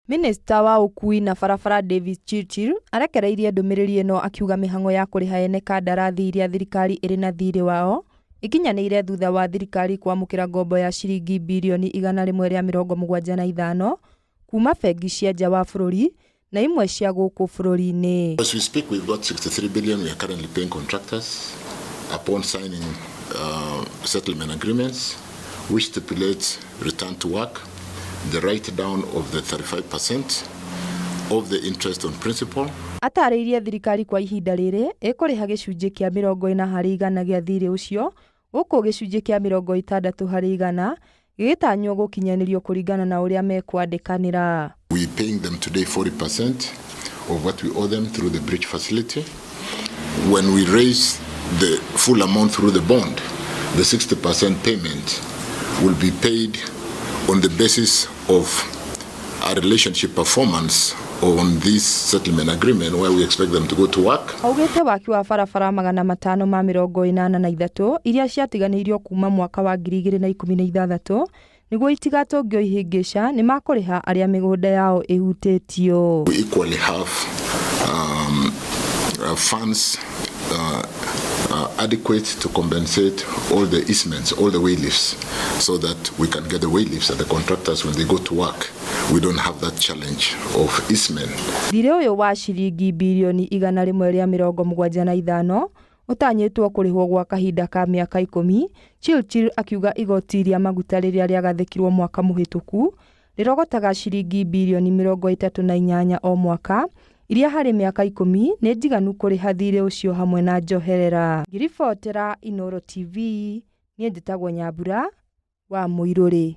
Minista wa ũkui na barabara Davis Chirchir arekereirie ndũmĩrĩri ĩno akiuga mĩhang'o ya kũrĩha ene kandarathi iria thirikari ĩrĩ na thirĩ wao ĩkinyanĩire thutha wa thirikari kwamũkĩra ngombo ya ciringi birioni 175 kuma bengi cia nja wa bũrũri na imwe cia gũkũ bũrũri-inĩ. As we speak, we've got 63 billion we are currently paying contractors upon signing settlement agreements, which stipulates return to work, the write down of the 35% of the interest on principal. Atarĩirie thirikari kwa ihinda rĩrĩ ĩkũrĩha gĩcunjĩ kĩa 40% gĩa thirĩ ũcio gũkũ gĩcunjĩ kĩa 60% gĩgĩtanywo gũkinyanĩrio kũringana na ũrĩa mekwandĩkanĩra. We're paying them today 40% of what we owe them through the bridge facility. When we raise the full amount through the bond, the 60% payment will be paid on the basis of a relationship performance on this settlement agreement where we expect them to go to work. Augĩte waki wa barabara 583 iria ciatiganĩirio kuma mwaka wa 2016 nĩguo itigatũngio ihĩngĩca nĩ makũrĩha arĩa mĩgũnda yao ĩhutĩtio. We equally have funds adequate to compensate all the easements, all the waylifts, so that we can get the waylifts and the contractors when they go to work. We don't have that challenge of easement. Thirĩ ũyũ wa ciringi birioni 175 ũtanyĩtwo kũrĩhwo gwa kahinda ka mĩaka 10. Chirchir akiuga igoti rĩa maguta rĩrĩa rĩagathĩkirwo mwaka mũhĩtũku rĩrogotaga ciringi birioni 38 o mwaka iria harĩ mĩaka 10 nĩ njiganu kũrĩha thirĩ ũcio hamwe na njoherera. Ngĩribotera Inooro TV, niĩ njĩtagwo Nyambura wa Mũirũrĩ.